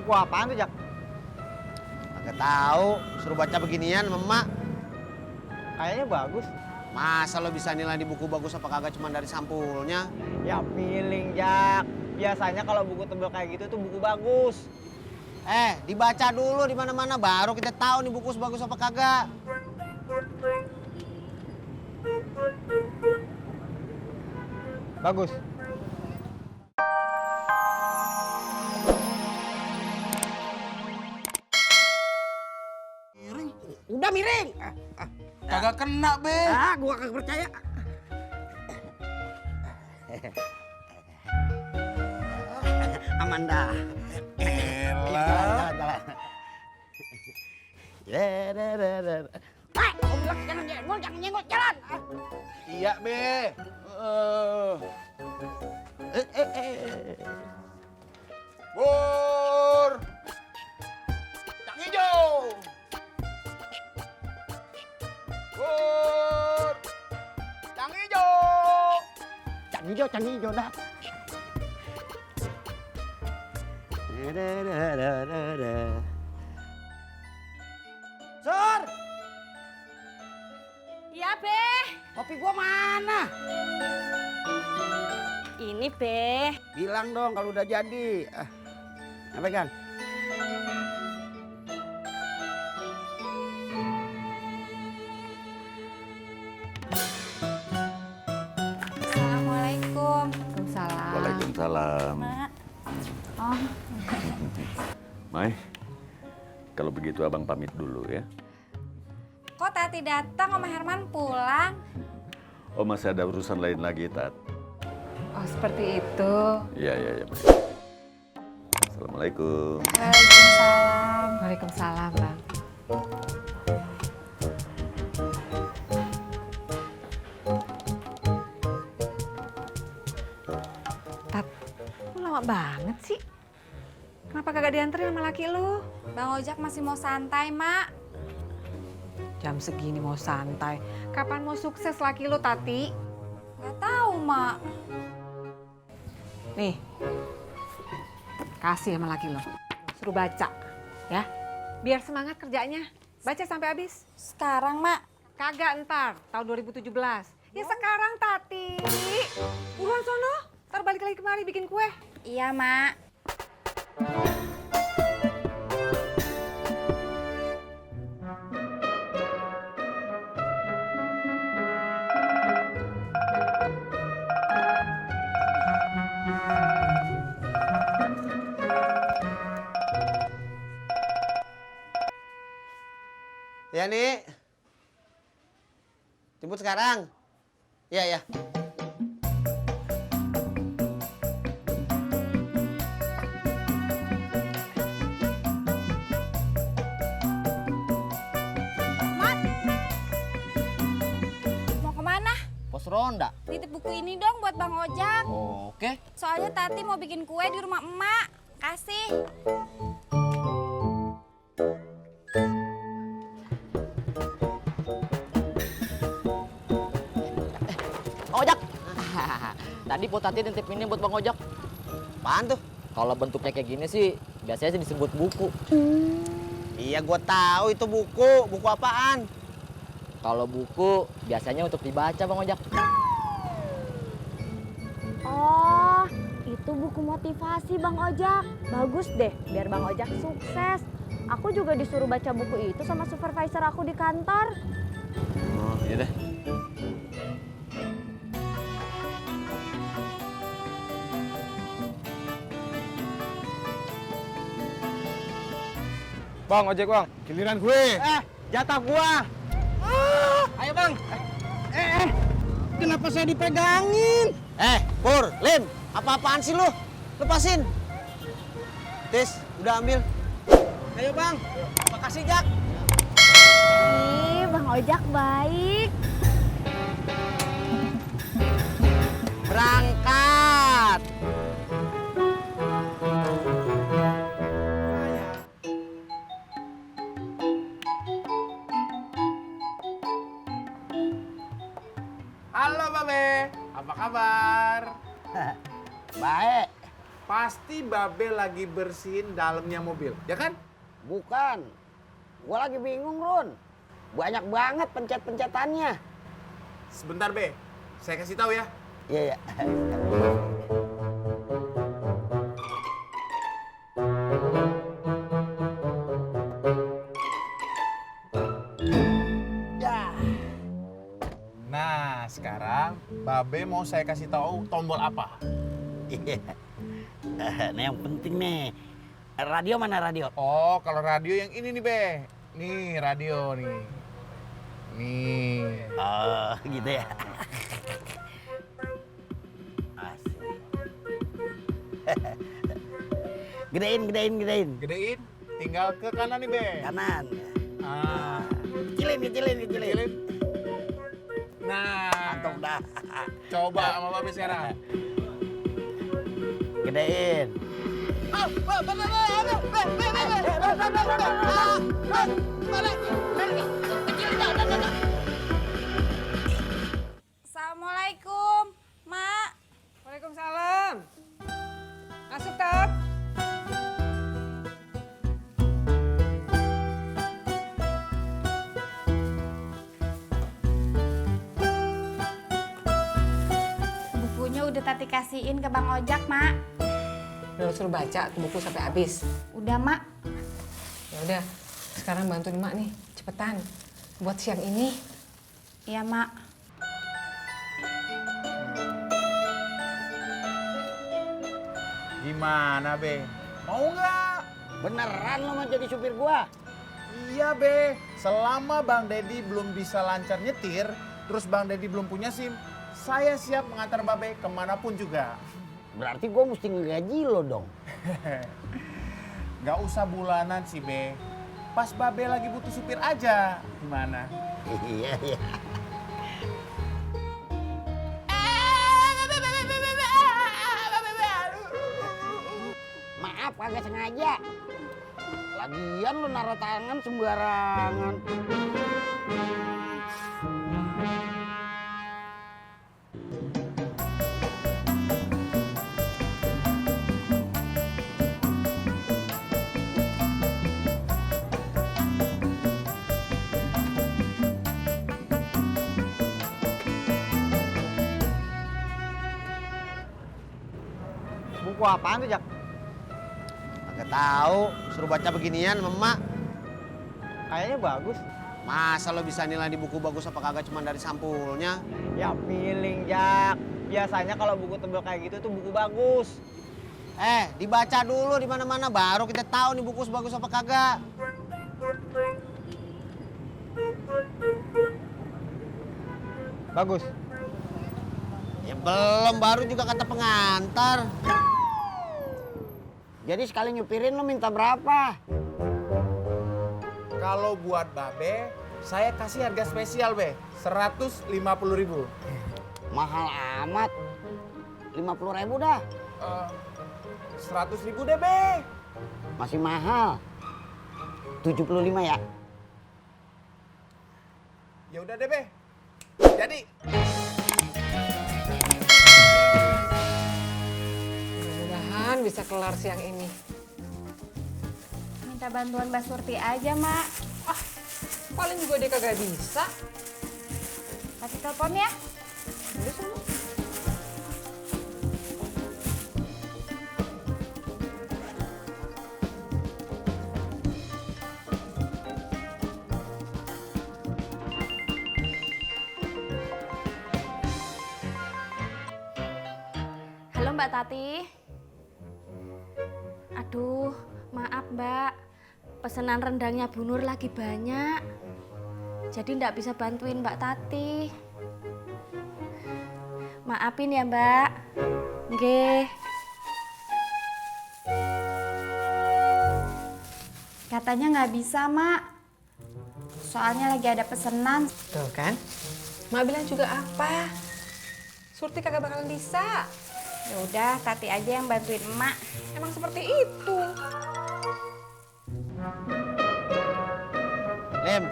Buku apaan tuh, Jak? Agak tahu, suruh baca beginian sama emak. Kayaknya bagus. Masa lo bisa nilai di buku bagus apa kagak cuma dari sampulnya? Ya feeling, Jak. Biasanya kalau buku tebel kayak gitu tuh buku bagus. Dibaca dulu di mana-mana baru kita tahu nih buku bagus apa kagak. Bagus. Miring. Udah miring. Kagak kena, Be. Gua kagak percaya. Aman dah. Elah. Aku bilang jangan nyenggol jalan. Iya, Be. Bur. Cang hijau. Bur. Cang hijau. Cang hijau dah. Sur, Iya, Be. kopi gua mana? Ini, Be. Bilang dong kalau udah jadi. Pegang. Assalamualaikum. Waalaikumsalam. Waalaikumsalam. Mak. Oh, Mai, kalau begitu abang pamit dulu ya. kok Tati datang, Oma Herman pulang? Oh masih ada urusan lain lagi, Tat. Oh, seperti itu. Iya, Mai. Assalamualaikum. Waalaikumsalam. Waalaikumsalam, Bang. Tat, lu lama banget sih. Kenapa kagak dianterin sama laki lu? Bang Ojak masih mau santai, Mak. Jam segini mau santai. Kapan mau sukses laki lu, Tati? Gak tahu, Mak. Nih, kasih sama laki lu. Suruh baca, ya. Biar semangat kerjanya. Baca sampai habis. Sekarang, Mak. Kagak ntar, tahun 2017. Ya sekarang, Tati. Buruan sono, ntar balik lagi kemari bikin kue. Iya, Mak. Ya nih. Jemput sekarang. Iya. Mau kemana? Pos ronda. Titip buku ini dong buat Bang Ojak. Oke. Soalnya Tati mau bikin kue di rumah emak. Kasih. Bang Ojak. Tadi Po Tati nitip ini buat Bang Ojak. Apaan tuh? Kalau bentuknya kayak gini sih biasanya sih disebut buku. Iya gua tahu itu buku. Buku apaan? Kalau buku biasanya untuk dibaca Bang Ojak. Oh, itu buku motivasi Bang Ojak. Bagus deh, biar Bang Ojak sukses. Aku juga disuruh baca buku itu sama supervisor aku di kantor. Oh, iya deh. Bang, ojek bang. Giliran gue. Jatah gua. Ayo bang. Kenapa saya dipegangin? Pur, Lim, apa-apaan sih lu? Lepasin. Tis, udah ambil. Ayo bang. Makasih, Jak. Ih, Bang Ojak baik. Berangkat. Halo, Babe. Apa kabar? Baik. Pasti Babe lagi bersihin dalamnya mobil, ya kan? Bukan. Gua lagi bingung, Run. Banyak banget pencet-pencetannya. Sebentar, Be. Saya kasih tahu ya. Iya, iya. Ya. Nah, sekarang Babe mau saya kasih tahu tombol apa? Iya. Nah, yang penting nih. Radio mana radio? Oh, kalau radio yang ini nih, Be. Nih, radio nih. Nih. Oh, gitu ya. Asik. Gedein. Gedein, tinggal ke kanan nih, Be. Kanan. Ah, Kecilin. nah, Mantap dah. coba sama Babe sekarang. Gedein. Assalamualaikum, Mak. Waalaikumsalam. Masuk, Tat. Bukunya udah Tati kasihin ke Bang Ojak, Mak. Udah suruh baca tuh buku sampai habis. Udah, Mak. Ya udah, sekarang bantuin Mak nih, cepetan. Buat siang ini. Iya, Mak. Gimana, Be? Mau nggak? Beneran lo mau jadi supir gua? Iya, Be. Selama Bang Dedi belum bisa lancar nyetir, terus Bang Dedi belum punya SIM, saya siap mengantar Babe kemanapun juga. Berarti gua mesti ngegaji lo dong. Nggak usah bulanan sih, Be. Pas Babe lagi butuh supir aja. Gimana? Iya. Maaf kagak sengaja. Lagian lo naruh tangan sembarangan. Buku apaan tuh, Jak? Kagak tahu, suruh baca beginian sama emak. Kayaknya bagus. Masa lo bisa nilai di buku bagus apa kagak cuma dari sampulnya? Ya feeling, Jak. Biasanya kalau buku tebel kayak gitu tuh buku bagus. Dibaca dulu di mana-mana baru kita tahu nih buku bagus apa kagak. Bagus. Ya belum, baru juga kata pengantar. Jadi sekali nyupirin lo minta berapa? Kalau buat Babe, saya kasih harga spesial, Be. 150.000. Mahal amat. 50.000 dah. 100.000 deh, Be. Masih mahal. 75 ya? Ya udah deh, Be. Jadi. Mudah-mudahan bisa kelar siang ini. Minta bantuan Mbak Surti aja, Mak. Paling juga dia kagak bisa. Tati telepon ya. Udah sana. Halo Mbak Tati. Aduh, maaf Mbak. Pesanan rendangnya Bu Nur lagi banyak. Jadi ndak bisa bantuin Mbak Tati. Maafin ya Mbak. Nggih. Katanya nggak bisa, Mak. Soalnya lagi ada pesanan. Tuh kan? Mak bilang juga apa? Surti kagak bakalan bisa. Ya udah, Tati aja yang bantuin emak. Emang seperti itu. Lim,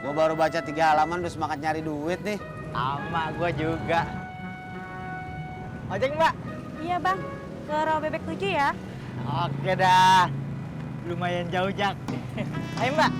gua baru baca 3 halaman udah semangat nyari duit nih. Sama gua juga. Ojek, Mbak. Iya Bang. ke Rawa Bebek 7 ya. Oke dah. Lumayan jauh, Jak. Ayo, Mbak.